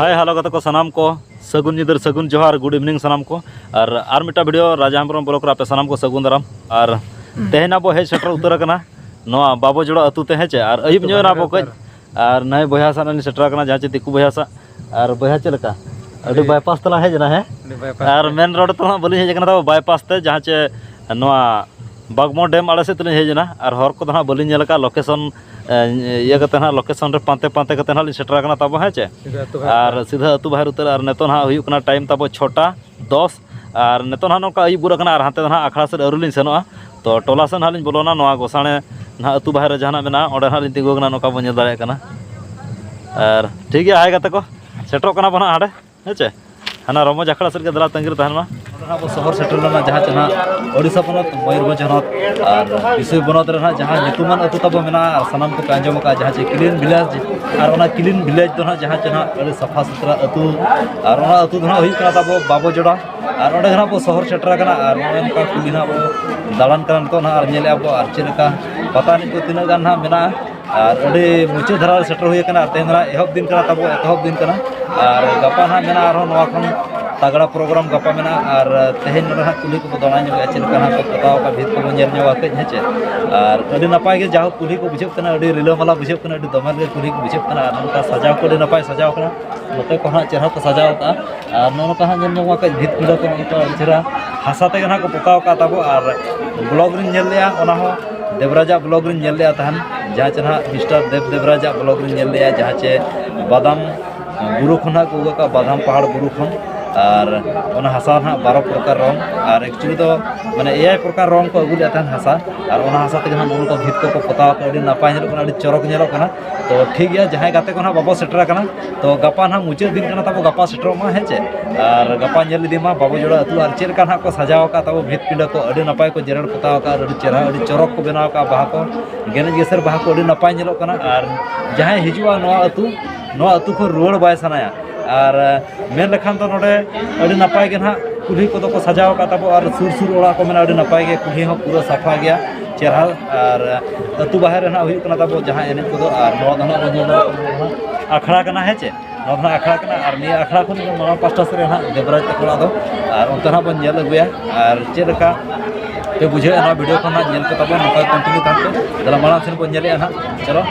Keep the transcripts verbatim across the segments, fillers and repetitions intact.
ᱦᱟᱭ, hello ᱜᱟᱛᱮ ᱠᱚ ᱥᱟᱱᱟᱢ ᱠᱚ, ᱥᱟᱹᱜᱩᱱ ᱧᱤᱫᱟᱹ, ᱥᱟᱹᱜᱩᱱ ᱡᱚᱦᱟᱨ, good evening ᱥᱟᱱᱟᱢ ᱠᱚ᱾ ᱟᱨ, ᱟᱨ ᱢᱤᱫᱴᱟᱝ video ᱨᱟᱡᱟ ᱦᱮᱢᱵᱨᱚᱢ vlog ᱨᱮ ᱟᱯᱮ ᱥᱟᱱᱟᱢ ᱠᱚ ᱥᱟᱹᱜᱩᱱ ᱫᱟᱨᱟᱢ᱾ ᱟᱨ ᱛᱮᱦᱮᱧ ᱟᱵᱚ ᱦᱮᱡ ᱥᱮᱴᱮᱨ ᱩᱛᱟᱹᱨ ᱟᱠᱟᱱᱟ ᱱᱚᱣᱟ ᱵᱟᱵᱚ ᱡᱚᱲᱟ ᱟᱹᱛᱩ ᱛᱮ, ᱦᱮᱸ ᱪᱮ? ᱟᱨ ᱟᱹᱭᱩᱵ ᱧᱚᱜ ᱮᱱᱟ ᱟᱵᱚ ᱠᱟᱹᱡ, ᱟᱨ ᱱᱟᱹᱭ ᱵᱚᱭᱦᱟ ᱥᱟᱶ ᱞᱤᱧ ᱥᱮᱴᱮᱨ ᱟᱠᱟᱱᱟ, ᱡᱟᱦᱟᱸ ᱪᱮ ᱫᱤᱠᱩ ᱵᱚᱭᱦᱟ ᱥᱟᱶ᱾ ᱟᱨ ᱵᱚᱭᱦᱟ ᱪᱮᱫ ᱞᱮᱠᱟ? ᱟᱹᱰᱤ ᱟᱹᱰᱤ bypass ᱛᱮᱞᱟᱝ ᱦᱮᱡ ᱮᱱᱟ, ᱦᱮᱸ? ᱟᱹᱰᱤ bypass ᱟᱨ ᱛᱮ᱾ Main road ᱛᱮᱦᱚᱸ ᱵᱟᱹᱞᱤᱧ ᱦᱮᱡ ᱟᱠᱟᱱᱟ, ᱛᱟᱵᱚ bypass ᱛᱮ, ᱡᱟᱦᱟᱸ ᱪᱮ ᱱᱚᱣᱟ ᱵᱟᱜᱽᱢᱚ dam ᱟᱲᱮ ᱥᱮᱫ ᱛᱮᱞᱤᱧ ᱦᱮᱡ ᱮᱱᱟ᱾ ᱟᱨ ᱦᱚᱨ ᱠᱚᱫᱚ ᱦᱟᱸᱜ ᱵᱟᱹᱞᱤᱧ ᱧᱮᱞ ᱟᱠᱟᱫᱼᱟ, location, ᱮ, ᱤᱭᱟᱹ ᱠᱟᱛᱮ ᱦᱟᱸᱜ, location ᱨᱮ ᱯᱟᱱᱛᱮ ᱯᱟᱱᱛᱮ ᱠᱟᱛᱮ ᱦᱟᱸᱜ ᱞᱤᱧ ᱥᱮᱴᱮᱨ ᱟᱠᱟᱱᱟ ᱛᱟᱵᱚ, ᱦᱮᱸ ᱪᱮ? ᱥᱤᱫᱷᱟᱹ ᱟᱹᱛᱩ ᱵᱟᱦᱮᱨ ᱟᱨ ᱩᱛᱟᱹᱨ᱾ ᱥᱤᱫᱷᱟᱹ ᱟᱹᱛᱩ ᱵᱟᱦᱮᱨ ᱩᱛᱟᱹᱨ᱾ ᱟᱨ ᱱᱤᱛᱚᱜ ᱦᱟᱸᱜ ᱦᱩᱭᱩᱜ ᱠᱟᱱᱟ time ᱛᱟᱵᱚ ᱪᱷᱚᱴᱟ ᱫᱚᱥ᱾ ᱟᱨ ᱱᱤᱛᱚᱜ ᱦᱟᱸᱜ ᱱᱚᱝᱠᱟ ᱟᱹᱭᱩᱵ ᱜᱚᱫ ᱟᱠᱟᱱᱟ, ᱟᱨ ᱦᱟᱱᱛᱮ ᱫᱚ ᱦᱟᱸᱜ ᱟᱠᱷᱲᱟ ᱥᱮᱫ ᱟᱹᱣᱨᱤ ᱞᱤᱧ ᱥᱮᱱᱚᱜᱼᱟ᱾ ᱛᱚ ᱴᱚᱞᱟ ᱥᱮᱫ ᱦᱟᱸᱜ ᱞᱤᱧ ᱵᱚᱞᱚᱱᱟ, ᱱᱚᱣᱟ ᱜᱚᱥᱟᱬᱮ ᱦᱟᱸᱜ ᱟᱹᱛᱩ ᱵᱟᱦᱮᱨ ᱨᱮ ᱡᱟᱦᱟᱱᱟᱜ ᱢᱮᱱᱟᱜᱼᱟ, ᱚᱸᱰᱮ ᱦᱟᱸᱜ ᱞᱤᱧ ᱛᱤᱸᱜᱩ ᱟᱠᱟᱱᱟ, ᱱᱚᱝᱠᱟ ᱵᱚᱱ ᱧᱮᱞ ᱫᱟᱲᱮᱭᱟᱜ ᱠᱟᱱᱟ᱾ ᱟᱨ ᱴᱷᱤᱠ ᱜᱮᱭᱟ, ᱦᱟᱭ ᱜᱟᱛᱮ ᱠᱚ, ᱥᱮᱴᱮᱨᱚᱜ ᱠᱟᱱᱟ ᱵᱚᱱ ᱦᱟᱸᱜ ᱦᱟᱸᱰᱮ᱾ ᱦᱮᱸ ᱪᱮ? ᱦᱟᱱᱟ ᱨᱚᱢᱚᱡᱽ ᱟᱠᱷᱲᱟ ᱥᱮᱫ ᱜᱮ ᱫᱮᱞᱟ ᱛᱟᱺᱜᱤ ᱨᱮ ᱛᱟᱦᱮᱱ ᱢᱟ᱾ ᱱᱚᱰᱮ ᱦᱟᱸᱜ ᱵᱚ ᱥᱚᱦᱚᱨ ᱥᱮᱴᱮᱨ ᱞᱮᱱᱟ, ᱡᱟᱦᱟᱸ ᱪᱮ ᱱᱟᱦᱟᱜ ᱳᱰᱤᱥᱟ ᱯᱚᱱᱚᱛ, ᱢᱚᱭᱩᱨᱵᱷᱚᱸᱡᱽ ᱦᱚᱱᱚᱛ ᱟᱨ ᱵᱤᱥᱚᱭ ᱯᱚᱱᱚᱛ ᱨᱮ ᱱᱟᱦᱟᱜ ᱡᱟᱦᱟᱸ ᱧᱩᱛᱩᱢᱟᱱ ᱟᱹᱛᱩ ᱛᱟᱵᱚ ᱢᱮᱱᱟᱜᱼᱟ, ᱟᱨ ᱥᱟᱱᱟᱢ ᱠᱚᱯᱮ ᱟᱸᱡᱚᱢ ᱟᱠᱟᱫᱼᱟ, ᱡᱟᱦᱟᱸ ᱪᱮ clean village, ᱟᱨ ᱚᱱᱟ clean village ᱫᱚ ᱱᱟᱦᱟᱜ ᱡᱟᱦᱟᱸ ᱪᱮ ᱱᱟᱦᱟᱜ ᱟᱹᱰᱤ ᱥᱟᱯᱷᱟ ᱥᱩᱛᱨᱟ ᱟᱹᱛᱩ, ᱟᱨ ᱚᱱᱟ ᱟᱹᱛᱩ ᱫᱚ ᱱᱟᱦᱟᱜ ᱦᱩᱭᱩᱜ ᱠᱟᱱᱟ ᱛᱟᱵᱚ ᱵᱟᱵᱚ ᱡᱚᱲᱟ᱾ ᱟᱨ ᱚᱸᱰᱮ ᱜᱮ ᱱᱟᱦᱟᱜ ᱵᱚ ᱥᱚᱦᱚᱨ ᱥᱮᱴᱮᱨ ᱟᱠᱟᱱᱟ, ᱟᱨ ᱱᱚᱜᱼᱚᱭ ᱱᱚᱝᱠᱟ ᱠᱩᱞᱦᱤ ᱱᱟᱦᱟᱜ ᱵᱚ ᱫᱟᱬᱟᱱ ᱠᱟᱱᱟ ᱱᱤᱛᱚᱜ ᱱᱟᱦᱟᱜ, ᱟᱨ ᱧᱮᱞᱮᱫᱼᱟ ᱵᱚ, ᱟᱨ ᱪᱮᱫ ᱞᱮᱠᱟ ᱯᱟᱛᱟ ᱮᱱᱮᱡ ᱠᱚ ᱛᱤᱱᱟᱹᱜ ᱜᱟᱱ ᱱᱟᱦᱟᱜ ᱢᱮᱱᱟᱜᱼᱟ᱾ ᱟᱨ ᱟᱹᱰᱤ ᱢᱩᱪᱟᱹᱫ ᱫᱷᱟᱨᱟ ᱨᱮ ᱥᱮᱴᱮᱨ ᱦᱩᱭ ᱟᱠᱟᱱᱟ᱾ ᱟᱨ ᱛᱮᱦᱮᱧ ᱫᱚ ᱱᱟᱦᱟᱜ ᱮᱦᱚᱵ ᱫᱤᱱ ᱠᱟᱱᱟ ᱛᱟᱵᱚ, ᱮᱛᱚᱦᱚᱵ ᱫᱤᱱ ᱠᱟᱱᱟ᱾ ᱟᱨ ᱜᱟᱯᱟ ᱱᱟᱦᱟᱜ ᱢᱮᱱᱟᱜᱼᱟ ᱟᱨᱦᱚᱸ ᱱᱚᱣᱟ ᱠᱷᱚᱱ ᱛᱟᱜᱽᱲᱟ program ᱜᱟᱯᱟ ᱢᱮᱱᱟᱜᱼᱟ᱾ ᱟᱨ ᱛᱮᱦᱮᱧ ᱱᱚᱰᱮ ᱱᱟᱦᱟᱜ ᱠᱩᱞᱦᱤ ᱠᱚᱵᱚ ᱫᱟᱬᱟ ᱧᱚᱜᱮᱫᱼᱟ, ᱪᱮᱫ ᱞᱮᱠᱟ ᱱᱟᱦᱟᱜ ᱠᱚ ᱯᱚᱛᱟᱣ ᱟᱠᱟᱫ, ᱵᱷᱤᱛ ᱠᱚᱵᱚ ᱧᱮᱞ ᱧᱚᱜᱟ ᱠᱟᱹᱡ, ᱦᱮᱸ ᱪᱮ? ᱟᱨ ᱟᱹᱰᱤ ᱱᱟᱯᱟᱭ ᱜᱮ ᱡᱟᱦᱳᱠ ᱠᱩᱞᱦᱤ ᱠᱚ ᱵᱩᱡᱷᱟᱹᱜ ᱠᱟᱱᱟ, ᱟᱹᱰᱤ ᱨᱤᱞᱟᱹᱢᱟᱞᱟ ᱵᱩᱡᱷᱟᱹᱜ ᱠᱟᱱᱟ, ᱟᱹᱰᱤ ᱫᱚᱢᱮᱞ ᱜᱮ ᱠᱩᱞᱦᱤ ᱠᱚ ᱵᱩᱡᱷᱟᱹᱜ ᱠᱟᱱᱟ᱾ ᱟᱨ ᱱᱚᱝᱠᱟ ᱥᱟᱡᱟᱣ ᱠᱚ ᱟᱹᱰᱤ ᱱᱟᱯᱟᱭ ᱥᱟᱡᱟᱣ ᱠᱟᱱᱟ᱾ ᱱᱚᱛᱮ ᱠᱚ ᱱᱟᱦᱟᱜ ᱪᱮᱦᱨᱟ ᱠᱚ ᱥᱟᱡᱟᱣ ᱠᱟᱜᱼᱟ᱾ ᱟᱨ ᱱᱚᱜᱼᱚ ᱱᱚᱝᱠᱟ ᱦᱟᱸᱜ ᱧᱮᱞ ᱧᱟᱢᱚᱜᱼᱟ ᱠᱟᱹᱡ ᱵᱷᱤᱛ ᱯᱤᱸᱰᱟᱹ ᱠᱚ ᱱᱚᱝᱠᱟ ᱟᱹᱰᱤ ᱪᱮᱦᱨᱟ ᱦᱟᱥᱟ ᱛᱮᱜᱮ ᱱᱟᱦᱟᱜ ᱠᱚ ᱯᱚᱛᱟᱣ ᱠᱟᱜᱼᱟ ᱛᱟᱵᱚ᱾ ᱟᱨ vlog ᱨᱤᱧ ᱧᱮᱞ ᱞᱮᱜᱼᱟ, ᱚᱱᱟ ᱦᱚᱸ ᱫᱮᱵᱽᱨᱟᱡᱟᱜ vlog ᱨᱤᱧ ᱧᱮᱞ ᱞᱮᱜᱼᱟ ᱛᱟᱦᱮᱱ, ᱡᱟᱦᱟᱸ ᱪᱮ ᱱᱟᱦᱟᱜ ᱢᱤᱥᱴᱟᱨ ᱫᱮᱵᱽ ᱫᱮᱵᱽᱨᱟᱡᱟᱜ vlog ᱨᱤᱧ ᱧᱮᱞ ᱞᱮᱜᱼᱟ, ᱡᱟᱦᱟᱸ ᱪᱮ ᱵᱟᱫᱟᱢ ᱵᱩᱨᱩ ᱠᱷᱚᱱ ᱱᱟᱦᱟᱜ ᱠᱚ ᱟᱹᱜᱩ ᱠᱟᱜᱼᱟ, ᱵᱟᱫᱟᱢ ᱯᱟᱦᱟᱲ ᱵᱩᱨᱩ ᱠᱷᱚᱱ᱾ ᱟᱨ ᱚᱱᱟ ᱦᱟᱥᱟ ᱱᱟᱦᱟᱜ ᱵᱟᱨᱚ ᱯᱨᱚᱠᱟᱨ ᱨᱚᱝ, ᱟᱨ actually ᱫᱚ ᱢᱟᱱᱮ ᱮᱭᱟᱭ ᱯᱨᱚᱠᱟᱨ ᱨᱚᱝ ᱠᱚ ᱟᱹᱜᱩ ᱞᱮᱫ ᱛᱟᱦᱮᱱ ᱦᱟᱥᱟ᱾ ᱟᱨ ᱚᱱᱟ ᱦᱟᱥᱟ ᱛᱮᱜᱮ ᱱᱟᱦᱟᱜ ᱱᱚᱜᱼᱚ ᱱᱚᱝᱠᱟ ᱵᱷᱤᱛ ᱠᱚᱠᱚ ᱯᱚᱛᱟᱣ ᱟᱠᱟᱫ, ᱟᱹᱰᱤ ᱱᱟᱯᱟᱭ ᱧᱮᱞᱚᱜ ᱠᱟᱱᱟ, ᱟᱹᱰᱤ ᱪᱚᱨᱚᱠ ᱧᱮᱞᱚᱜ ᱠᱟᱱᱟ᱾ ᱛᱚ ᱴᱷᱤᱠ ᱜᱮᱭᱟ, ᱡᱟᱦᱟᱸᱭ ᱜᱟᱛᱮ ᱠᱚ ᱱᱟᱦᱟᱜ ᱵᱟᱵᱚ ᱥᱮᱴᱮᱨ ᱟᱠᱟᱱᱟ, ᱛᱚ ᱜᱟᱯᱟ ᱱᱟᱦᱟᱜ ᱢᱩᱪᱟᱹᱫ ᱫᱤᱱ ᱠᱟᱱᱟ ᱛᱟᱵᱚ, ᱜᱟᱯᱟ ᱥᱮᱴᱮᱨᱚᱜ ᱢᱟ, ᱦᱮᱸ ᱪᱮ? ᱟᱨ ᱜᱟᱯᱟ ᱧᱮᱞ ᱤᱫᱤ ᱢᱟ ᱵᱟᱵᱚ ᱡᱚᱲᱟ ᱟᱹᱛᱩ ᱟᱨ ᱪᱮᱫ ᱞᱮᱠᱟ ᱱᱟᱦᱟᱜ ᱠᱚ ᱥᱟᱡᱟᱣ ᱟᱠᱟᱫ ᱛᱟᱵᱚ ᱵᱷᱤᱛ ᱯᱤᱸᱰᱟᱹ ᱠᱚ, ᱟᱹᱰᱤ ᱱᱟᱯᱟᱭ ᱠᱚ ᱡᱮᱨᱮᱲ ᱯᱚᱛᱟᱣ ᱟᱠᱟᱫ, ᱟᱹᱰᱤ ᱪᱮᱦᱨᱟ, ᱟᱹᱰᱤ ᱪᱚᱨᱚᱠ ᱠᱚ ᱵᱮᱱᱟᱣ ᱟᱠᱟᱫ, ᱵᱟᱦᱟ ᱠᱚ ᱜᱮᱱᱮᱡ ᱜᱮᱥᱮᱨ ᱵᱟᱦᱟ ᱠᱚ ᱟᱹᱰᱤ ᱱᱟᱯᱟᱭ ᱧᱮᱞᱚᱜ ᱠᱟᱱᱟ᱾ ᱟᱨ ᱡᱟᱦᱟᱸᱭ ᱦᱤᱡᱩᱜᱼᱟ ᱱᱚᱣᱟ ᱟᱹᱛᱩ, ᱱᱚᱣᱟ ᱟᱹᱛᱩ ᱠᱷᱚᱱ ᱨᱩᱣᱟᱹᱲ ᱵᱟᱭ ᱥᱟᱱᱟᱭᱟ᱾ ᱟᱨ ᱢᱮᱱ ᱞᱮᱠᱷᱟᱱ ᱫᱚ ᱱᱚᱰᱮ ᱟᱹᱰᱤ ᱱᱟᱯᱟᱭ ᱜᱮ ᱱᱟᱦᱟᱜ ᱠᱩᱞᱦᱤ ᱠᱚᱫᱚ ᱠᱚ ᱥᱟᱡᱟᱣ ᱟᱠᱟᱫ ᱛᱟᱵᱚ, ᱟᱨ ᱥᱩᱨ ᱥᱩᱨ ᱚᱲᱟᱜ ᱠᱚ ᱢᱮᱱᱟᱜᱼᱟ, ᱟᱹᱰᱤ ᱱᱟᱯᱟᱭ ᱜᱮ, ᱠᱩᱞᱦᱤ ᱦᱚᱸ ᱯᱩᱨᱟᱹ ᱥᱟᱯᱷᱟ ᱜᱮᱭᱟ, ᱪᱮᱦᱨᱟ᱾ ᱟᱨ ᱟᱹᱛᱩ ᱵᱟᱦᱮᱨ ᱨᱮ ᱱᱟᱦᱟᱜ ᱦᱩᱭᱩᱜ ᱠᱟᱱᱟ ᱛᱟᱵᱚ ᱡᱟᱦᱟᱸ ᱮᱱᱮᱡ ᱠᱚᱫᱚ, ᱟᱨ ᱱᱚᱣᱟ ᱫᱚ ᱱᱟᱦᱟᱜ ᱵᱚᱱ ᱧᱮᱞ ᱫᱟᱲᱮᱭᱟᱜ ᱠᱟᱱᱟ ᱟᱠᱷᱲᱟ ᱠᱟᱱᱟ, ᱦᱮᱸ ᱪᱮ? ᱱᱚᱣᱟ ᱫᱚ ᱦᱟᱸᱜ ᱟᱠᱷᱲᱟ ᱠᱟᱱᱟ, ᱟᱨ ᱱᱤᱭᱟᱹ ᱟᱠᱷᱲᱟ ᱠᱷᱚᱱ ᱱᱚᱣᱟ ᱯᱟᱥᱴᱟ ᱥᱮᱫ ᱨᱮ ᱦᱟᱸᱜ ᱫᱮᱵᱽᱨᱟᱡᱽ ᱛᱟᱠᱚ ᱚᱲᱟᱜ ᱫᱚ, ᱟᱨ ᱚᱱᱛᱮ ᱦᱟᱸᱜ ᱵᱚᱱ ᱧᱮᱞ ᱟᱹᱜᱩᱭᱟ᱾ ᱟᱨ ᱪᱮᱫ ᱞᱮᱠᱟ ᱯᱮ ᱵᱩᱡᱷᱟᱹᱣᱮᱫᱼᱟ ᱱᱚᱣᱟ ᱵᱷᱤᱰᱤᱭᱳ ᱠᱚ ᱦᱟᱸᱜ ᱧᱮᱞ ᱠᱟᱛᱮ ᱵᱚᱱ ᱱᱚᱝᱠᱟ ᱠᱚᱱᱴᱤᱱᱤᱭᱩ ᱛᱟᱦᱮᱱ ᱯᱮ᱾ ᱫᱮᱞᱟ ᱢᱟᱲᱟᱝ ᱥᱮᱱ ᱵᱚᱱ ᱧᱮᱞᱮᱜᱼᱟ ᱦᱟᱸᱜ, ᱪᱚᱞᱚ᱾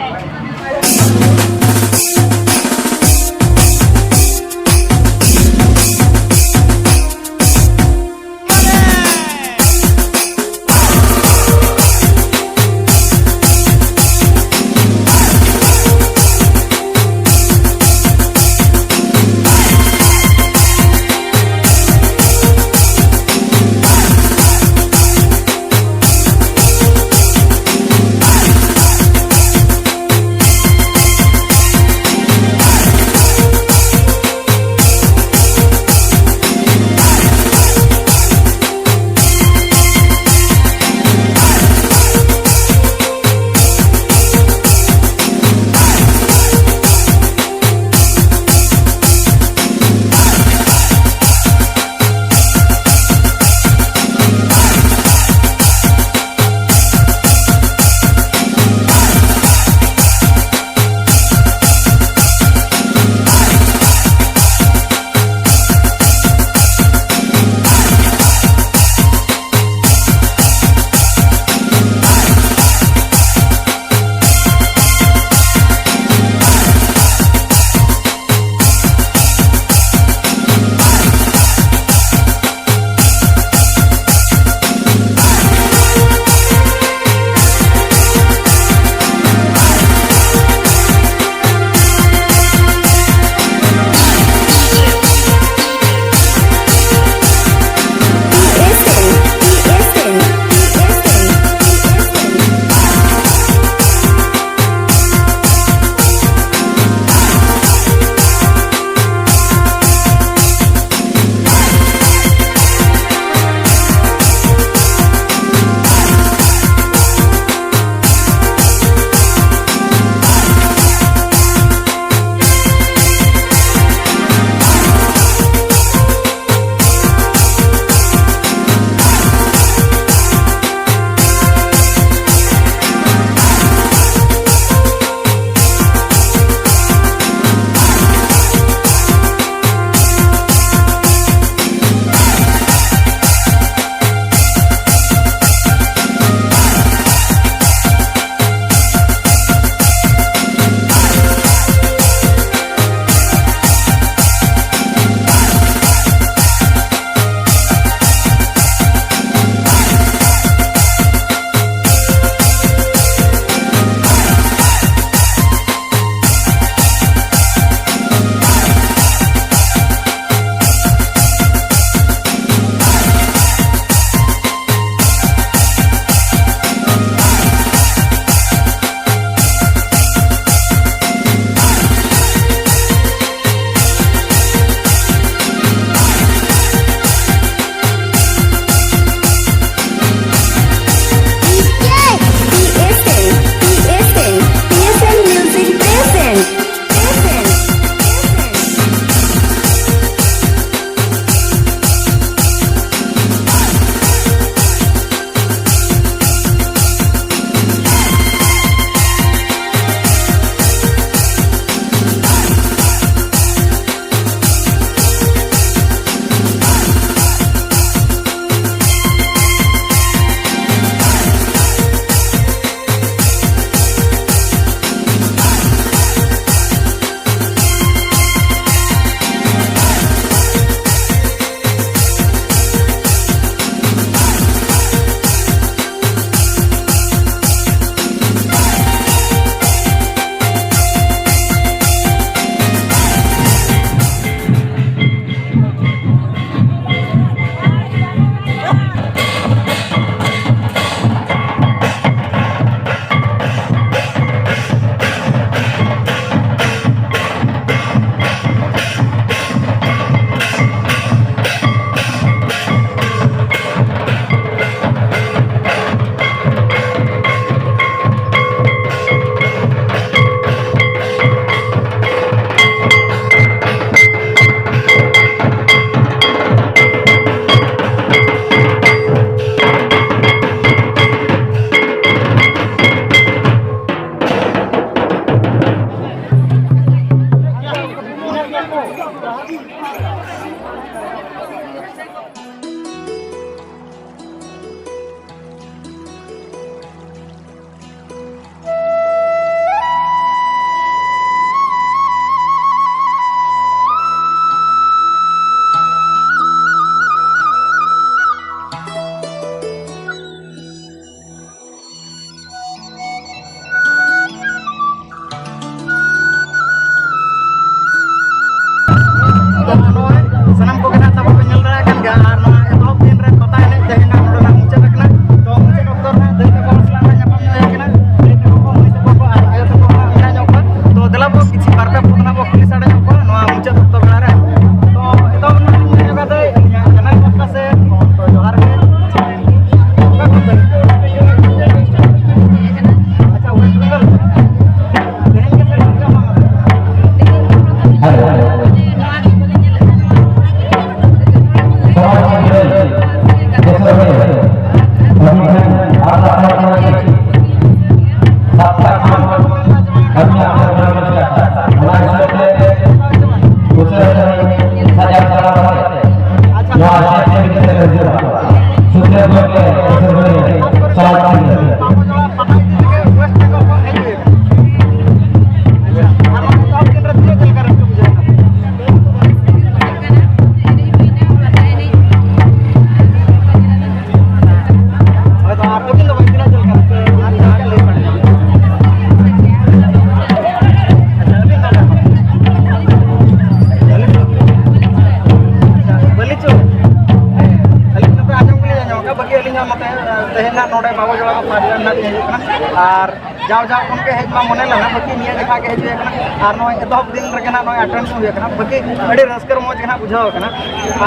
ᱱᱚᱛᱮ, ᱛᱮᱦᱮᱧ ᱱᱟᱜ ᱱᱚᱰᱮ ᱵᱟᱵᱚ ᱡᱚᱲᱟ ᱠᱚ ᱯᱟᱸᱪ ᱡᱚᱱ ᱱᱟᱜ ᱞᱤᱧ ᱦᱤᱡᱩᱜ ᱠᱟᱱᱟ᱾ ᱟᱨ ᱡᱟᱣ ᱡᱟᱣ ᱠᱷᱚᱱ ᱜᱮ ᱦᱮᱡ ᱢᱟ ᱢᱚᱱᱮ ᱞᱮᱱᱟ, ᱵᱟᱹᱠᱤ ᱱᱤᱭᱟᱹ ᱡᱚᱠᱷᱟ ᱜᱮ ᱦᱮᱡ ᱦᱩᱭ ᱟᱠᱟᱱᱟ᱾ ᱟᱨ ᱱᱚᱜᱼᱚᱭ ᱮᱛᱚᱦᱚᱵ ᱫᱤᱱ ᱨᱮᱜᱮ ᱱᱟᱜ ᱱᱚᱜᱼᱚᱭ ᱟᱴᱮᱱᱰ ᱦᱩᱭ ᱟᱠᱟᱱᱟ, ᱵᱟᱹᱠᱤ ᱟᱹᱰᱤ ᱨᱟᱹᱥᱠᱟᱹ ᱨᱚᱢᱚᱡᱽ ᱜᱮ ᱱᱟᱜ ᱵᱩᱡᱷᱟᱹᱣ ᱟᱠᱟᱱᱟ᱾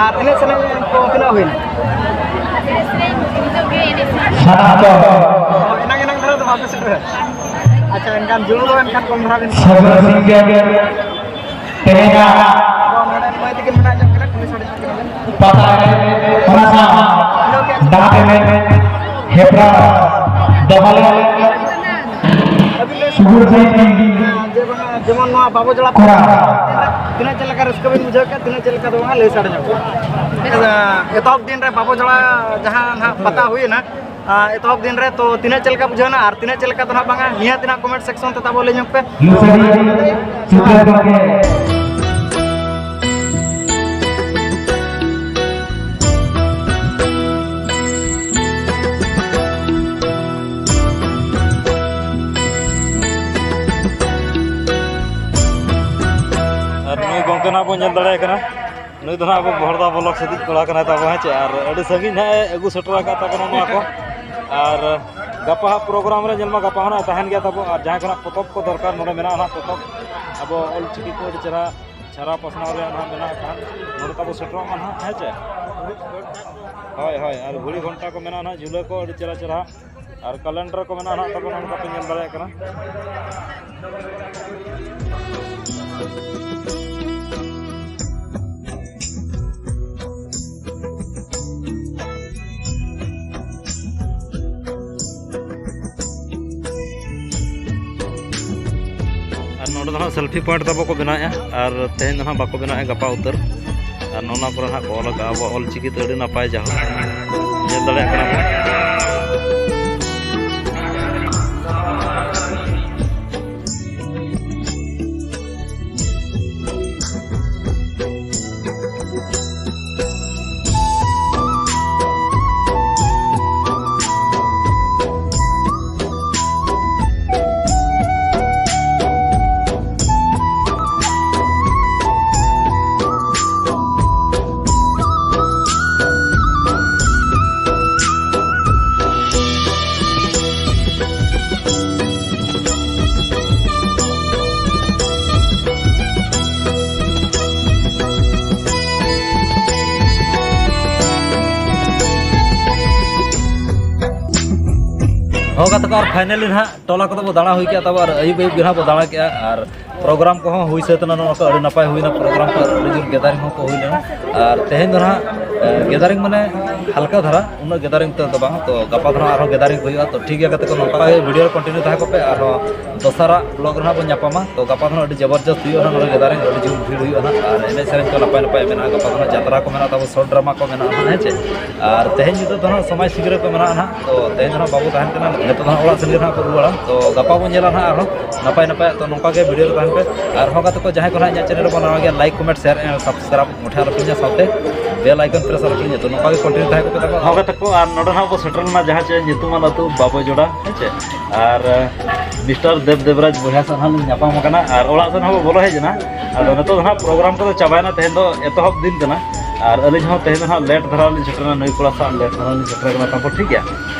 ᱟᱨ ᱮᱱᱮᱡ ᱥᱮᱨᱮᱧ ᱠᱚ ᱛᱤᱱᱟᱹᱜ ᱦᱩᱭᱱᱟ? ᱮᱱᱮᱡ ᱥᱮᱨᱮᱧ ᱱᱤᱛᱚᱜ ᱜᱮ ᱮᱱᱮᱡ ᱥᱮᱨᱮᱧ᱾ ᱥᱟᱱᱟᱢ ᱠᱚ᱾ ᱚ, ᱮᱱᱟᱝ ᱮᱱᱟᱝ ᱫᱷᱟᱨᱟ ᱫᱚ ᱵᱟᱯᱮ ᱥᱮᱴᱮᱨᱟ? ᱟᱪᱪᱷᱟ, ᱮᱱᱠᱷᱟᱱ ᱡᱩᱲᱩ ᱫᱚ ᱮᱱᱠᱷᱟᱱ ᱠᱚᱢ ᱫᱷᱟᱨᱟ ᱵᱤᱱ ᱥᱟᱹᱜᱩᱱ ᱥᱤᱝᱜᱮ ᱛᱮᱦᱮᱧᱟᱜ ᱟᱫᱚ ᱱᱚᱰᱮ ᱢᱟᱹᱭ ᱛᱟᱹᱠᱤᱱ ᱢᱮᱱᱟᱜ ᱧᱚᱜ ᱠᱤᱱᱟ, ᱠᱩᱞᱦᱤ ᱥᱟᱰᱮ ᱧᱚᱜ ᱠᱤᱱᱟ ᱵᱤᱱ᱾ ᱯᱟᱛᱟ ᱮᱱᱮᱡ, ᱚᱱᱟ ᱥᱟᱶ ᱰᱟᱱ ᱮᱱᱮᱡ ᱦᱮᱯᱨᱟᱣ ᱫᱚᱦᱚ ᱞᱮᱱᱟ᱾ ᱟᱹᱵᱤᱱ ᱞᱟᱹᱭ ᱥᱩᱜᱩᱨ ᱥᱟᱹᱦᱤᱡ ᱡᱮ ᱵᱟᱝᱟ, ᱡᱮᱢᱚᱱ ᱱᱚᱣᱟ ᱵᱟᱵᱚ ᱡᱚᱲᱟ ᱠᱚᱨᱟᱣ᱾ ᱛᱤᱱᱟᱹᱜ ᱪᱮᱫ ᱞᱮᱠᱟ ᱨᱟᱹᱥᱠᱟᱹ ᱵᱤᱱ ᱵᱩᱡᱷᱟᱹᱣ ᱠᱮᱫ, ᱛᱤᱱᱟᱹᱜ ᱪᱮᱫ ᱞᱮᱠᱟ ᱫᱚ ᱵᱟᱝᱟ, ᱞᱟᱹᱭ ᱥᱟᱰᱮ ᱧᱚᱜ ᱵᱤᱱ᱾ ᱮᱛᱚᱦᱚᱵ ᱫᱤᱱ ᱨᱮ ᱵᱟᱵᱚ ᱡᱚᱲᱟ ᱡᱟᱦᱟᱸ ᱱᱟᱦᱟᱜ ᱯᱟᱛᱟ ᱦᱩᱭᱮᱱᱟ, ᱟᱨ ᱮᱛᱚᱦᱚᱵ ᱫᱤᱱ ᱨᱮ, ᱛᱚ ᱛᱤᱱᱟᱹᱜ ᱪᱮᱫ ᱞᱮᱠᱟ ᱵᱩᱡᱷᱟᱹᱣ ᱮᱱᱟ ᱟᱨ ᱛᱤᱱᱟᱹᱜ ᱪᱮᱫ ᱞᱮᱠᱟ ᱫᱚ ᱱᱟᱦᱟᱜ ᱵᱟᱝᱟ, ᱱᱤᱦᱟᱹᱛ ᱱᱟᱦᱟᱜ comment section ᱛᱮ ᱛᱟᱵᱚ ᱞᱟᱹᱭ ᱧᱚᱜ ᱯᱮ᱾ ᱞᱩᱥᱟᱹᱨᱤ ᱥᱩᱠᱷᱮᱱ ᱜᱚᱢᱠᱮ᱾ ᱟᱨ ᱱᱩᱭ ᱜᱚᱢᱠᱮ ᱱᱟᱦᱟᱜ ᱵᱚᱱ ᱧᱮᱞ ᱫᱟᱲᱮᱭᱟᱭ ᱠᱟᱱᱟ, ᱱᱩᱭ ᱫᱚ ᱱᱟᱦᱟᱜ ᱟᱵᱚ ᱵᱷᱚᱲᱫᱟ ᱵᱞᱚᱠ ᱥᱮᱫᱤᱡ ᱠᱚᱲᱟ ᱠᱟᱱᱟᱭ ᱛᱟᱵᱚ, ᱦᱮᱸ ᱪᱮ? ᱟᱨ ᱟᱹᱰᱤ ᱥᱟᱺᱜᱤᱧ ᱱᱟᱦᱟᱜ ᱮ ᱟᱹᱜᱩ ᱥᱮᱴᱮᱨ ᱟᱠᱟᱫ ᱛᱟᱵᱚᱱᱟ ᱱᱚᱣᱟ ᱠᱚ᱾ ᱟᱨ ᱜᱟᱯᱟ ᱦᱟᱸᱜ ᱯᱨᱳᱜᱨᱟᱢ ᱨᱮ ᱧᱮᱞ ᱢᱟ, ᱜᱟᱯᱟ ᱦᱚᱸ ᱱᱟᱦᱟᱜ ᱛᱟᱦᱮᱱ ᱜᱮᱭᱟ ᱛᱟᱵᱚ᱾ ᱟᱨ ᱡᱟᱦᱟᱸᱭ ᱠᱚ ᱱᱟᱦᱟᱜ ᱯᱚᱛᱚᱵ ᱠᱚ ᱫᱚᱨᱠᱟᱨ, ᱱᱚᱰᱮ ᱢᱮᱱᱟᱜᱼᱟ ᱱᱟᱦᱟᱜ ᱯᱚᱛᱚᱵ, ᱟᱵᱚ ᱚᱞ ᱪᱤᱠᱤ ᱠᱚ ᱟᱹᱰᱤ ᱪᱮᱦᱨᱟ ᱪᱷᱟᱨᱟᱣ ᱯᱟᱥᱱᱟᱣ ᱨᱮᱭᱟᱜ ᱱᱟᱦᱟᱜ ᱢᱮᱱᱟᱜ ᱠᱷᱟᱱ, ᱱᱚᱰᱮ ᱛᱟᱵᱚ ᱥᱮᱴᱮᱨᱚᱜ ᱢᱟ ᱱᱟᱦᱟᱜ, ᱦᱮᱸ ᱪᱮ? ᱦᱳᱭ, ᱦᱳᱭ, ᱟᱨ ᱜᱷᱩᱲᱤ ᱜᱷᱚᱱᱴᱟ ᱠᱚ ᱢᱮᱱᱟᱜᱼᱟ ᱱᱟᱦᱟᱜ, ᱡᱷᱩᱞᱟᱹ ᱠᱚ ᱟᱹᱰᱤ ᱪᱮᱦᱨᱟ ᱪᱮᱦᱨᱟ, ᱟᱨ calendar ᱠᱚ ᱢᱮᱱᱟᱜᱼᱟ ᱱᱟᱦᱟᱜ ᱛᱟᱵᱚ, ᱱᱚᱰᱮ ᱯᱮ ᱧᱮᱞ ᱫᱟᱲᱮᱭᱟᱜ ᱠᱟᱱᱟ᱾ ᱟᱨ ᱱᱚᱰᱮ ᱫᱚ ᱦᱟᱸᱜ selfie point ᱛᱟᱵᱚ ᱠᱚ ᱵᱮᱱᱟᱣᱮᱫᱼᱟ, ᱟᱨ ᱛᱮᱦᱮᱧ ᱫᱚ ᱦᱟᱸᱜ ᱵᱟᱠᱚ ᱵᱮᱱᱟᱣᱮᱫᱼᱟ, ᱜᱟᱯᱟ ᱩᱛᱟᱹᱨ᱾ ᱟᱨ ᱱᱚᱜᱼᱚ ᱱᱚᱣᱟ ᱠᱚᱨᱮ ᱦᱟᱸᱜ ᱠᱚ ᱚᱞ ᱟᱠᱟᱫᱼᱟ ᱟᱵᱚᱣᱟᱜ ᱚᱞ ᱪᱤᱠᱤ ᱛᱮ, ᱟᱹᱰᱤ ᱱᱟᱯᱟᱭ ᱡᱟᱦᱟᱸ ᱧᱮᱞ ᱫᱟᱲᱮᱭᱟᱜ ᱠᱟᱱᱟ ᱵᱚᱱ᱾ ᱦᱚᱸ ᱜᱟᱛᱮ ᱠᱚ, ᱟᱨ finally ᱱᱟᱦᱟᱜ ᱴᱚᱞᱟ ᱠᱚᱫᱚ ᱵᱚ ᱫᱟᱬᱟ ᱦᱩᱭ ᱠᱮᱜᱼᱟ, ᱛᱟᱵᱚ ᱟᱨ ᱟᱹᱭᱩᱵ ᱟᱹᱭᱩᱵ ᱜᱮ ᱱᱟᱦᱟᱜ ᱵᱚ ᱫᱟᱬᱟ ᱠᱮᱜᱼᱟ, ᱟᱨ program ᱠᱚᱦᱚᱸ ᱦᱩᱭ ᱥᱟᱹᱛ ᱮᱱᱟ᱾ ᱱᱚᱜᱼᱚ ᱱᱚᱝᱠᱟ ᱟᱹᱰᱤ ᱱᱟᱯᱟᱭ ᱦᱩᱭᱱᱟ program ᱠᱚ, ᱟᱹᱰᱤ ᱡᱳᱨ gathering ᱦᱚᱸᱠᱚ ᱦᱩᱭ ᱞᱮᱱᱟ᱾ ᱟᱨ ᱛᱮᱦᱮᱧ ᱫᱚ ᱱᱟᱦᱟᱜ, ᱮ, gathering ᱢᱟᱱᱮ ᱦᱟᱞᱠᱟ ᱫᱷᱟᱨᱟ, ᱩᱱᱟᱹᱜ gathering ᱩᱛᱟᱹᱨ ᱫᱚ ᱵᱟᱝ, ᱛᱚ ᱜᱟᱯᱟ ᱫᱚ ᱱᱟᱦᱟᱜ ᱟᱨᱦᱚᱸ gathering ᱠᱚ ᱦᱩᱭᱩᱜᱼᱟ᱾ ᱛᱚ ᱴᱷᱤᱠ ᱜᱮᱭᱟ ᱜᱟᱛᱮ ᱠᱚ, ᱱᱚᱝᱠᱟ ᱜᱮ video ᱨᱮ continue ᱛᱟᱦᱮᱸ ᱠᱚᱜ ᱯᱮ, ᱟᱨᱦᱚᱸ ᱫᱚᱥᱟᱨᱟᱜ vlog ᱨᱮ ᱱᱟᱦᱟᱜ ᱵᱚᱱ ᱧᱟᱯᱟᱢᱟ᱾ ᱛᱚ ᱜᱟᱯᱟ ᱫᱚ ᱱᱟᱦᱟᱜ ᱟᱹᱰᱤ ᱡᱚᱵᱚᱨᱡᱚᱥᱛ ᱦᱩᱭᱩᱜᱼᱟ ᱱᱟᱦᱟᱜ ᱱᱚᱰᱮ gathering, ᱟᱹᱰᱤ ᱡᱳᱨ ᱵᱷᱤᱲ ᱦᱩᱭᱩᱜᱼᱟ ᱱᱟᱦᱟᱜ, ᱟᱨ ᱮᱱᱮᱡ ᱥᱮᱨᱮᱧ ᱠᱚ ᱱᱟᱯᱟᱭ ᱱᱟᱯᱟᱭ ᱢᱮᱱᱟᱜᱼᱟ᱾ ᱜᱟᱯᱟ ᱫᱚ ᱱᱟᱦᱟᱜ ᱡᱟᱛᱨᱟ ᱠᱚ ᱢᱮᱱᱟᱜᱼᱟ, ᱛᱟᱵᱚ short drama ᱠᱚ ᱢᱮᱱᱟᱜᱼᱟ ᱱᱟᱦᱟᱜ, ᱦᱮᱸ ᱪᱮ? ᱟᱨ ᱛᱮᱦᱮᱧ ᱧᱤᱫᱟᱹ ᱫᱚ ᱱᱟᱦᱟᱜ ᱥᱚᱢᱟᱡᱽ ᱥᱤᱝᱨᱟᱹᱭ ᱠᱚ ᱢᱮᱱᱟᱜᱼᱟ ᱱᱟᱦᱟᱜ, ᱛᱚ ᱛᱮᱦᱮᱧ ᱫᱚ ᱱᱟᱦᱟᱜ ᱵᱟᱵᱚ ᱛᱟᱦᱮᱱ ᱠᱟᱱᱟ, ᱱᱤᱛᱚᱜ ᱫᱚ ᱱᱟᱦᱟᱜ ᱚᱲᱟᱜ ᱥᱮᱱ ᱜᱮ ᱱᱟᱦᱟᱜ ᱠᱚ ᱨᱩᱣᱟᱹᱲᱟ᱾ ᱛᱚ ᱜᱟᱯᱟ ᱵᱚᱱ ᱧᱮᱞᱟ ᱱᱟᱦᱟᱜ ᱟᱨᱦᱚᱸ ᱱᱟᱯᱟᱭ ᱱᱟᱯᱟᱭᱟᱜ᱾ ᱛᱚ ᱱᱚᱝᱠᱟ ᱜᱮ video ᱨᱮ ᱛᱟᱦᱮᱱ ᱯᱮ, ᱟᱨᱦᱚᱸ ᱜᱟᱛᱮ ᱠᱚ ᱡᱟᱦᱟᱸᱭ ᱠᱚ ᱱᱟᱦᱟᱜ ᱤᱧᱟᱹᱜ channel ᱨᱮᱵᱚᱱ ᱱᱟᱣᱟ ᱜᱮᱭᱟ, like, comment, share and subscribe ᱢᱩᱴᱷᱟᱹᱱ ᱟᱞᱚᱯᱮ ᱦᱤᱲᱤᱧᱟ, ᱥᱟᱶᱛᱮ bell icon press ᱟᱞᱚᱯᱮ ᱦᱤᱲᱤᱧᱟ᱾ ᱛᱚ ᱱᱚᱝᱠᱟ ᱜᱮ continue ᱛᱟᱦᱮᱸ ᱠᱚᱜ ᱯᱮ ᱛᱟᱵᱚᱱ᱾ ᱦᱚᱸ ᱜᱟᱛᱮ ᱠᱚ, ᱟᱨ ᱱᱚᱰᱮ ᱱᱟᱦᱟᱜ ᱵᱚ ᱥᱮᱴᱮᱨ ᱞᱮᱱᱟ ᱡᱟᱦᱟᱸ ᱪᱮ ᱧᱩᱛᱩᱢᱟᱱ ᱟᱹᱛᱩ ᱵᱟᱵᱚᱭ ᱡᱚᱲᱟ, ᱦᱮᱸ ᱪᱮ? ᱟᱨ, ᱮ, Mister ᱫᱮᱵᱽ ᱫᱮᱵᱽᱨᱟᱡᱽ ᱵᱚᱭᱦᱟ ᱥᱟᱶ ᱱᱟᱦᱟᱜ ᱞᱤᱧ ᱧᱟᱯᱟᱢ ᱟᱠᱟᱱᱟ, ᱟᱨ ᱚᱲᱟᱜ ᱥᱮᱱ ᱦᱚᱸ ᱵᱚ ᱵᱚᱞᱚ ᱦᱮᱡ ᱮᱱᱟ᱾ ᱟᱫᱚ ᱱᱤᱛᱚᱜ ᱫᱚ ᱱᱟᱦᱟᱜ program ᱠᱚᱫᱚ ᱪᱟᱵᱟᱭᱮᱱᱟ, ᱛᱮᱦᱮᱧ ᱫᱚ ᱮᱛᱚᱦᱚᱵ ᱫᱤᱱ ᱠᱟᱱᱟ᱾ ᱟᱨ ᱟᱹᱞᱤᱧ ᱦᱚᱸ ᱛᱮᱦᱮᱧ ᱫᱚ ᱱᱟᱦᱟᱜ late ᱫᱷᱟᱨᱟ ᱞᱤᱧ ᱥᱮᱴᱮᱨᱮᱱᱟ, ᱱᱟᱹᱭ ᱠᱚᱲᱟ ᱥᱟᱶ late ᱫᱷᱟᱨᱟ ᱞᱤᱧ ᱥᱮᱴᱮᱨ ᱟᱠᱟᱱᱟ ᱛᱟᱵᱚ, ᱴᱷᱤᱠ ᱜᱮᱭᱟ᱾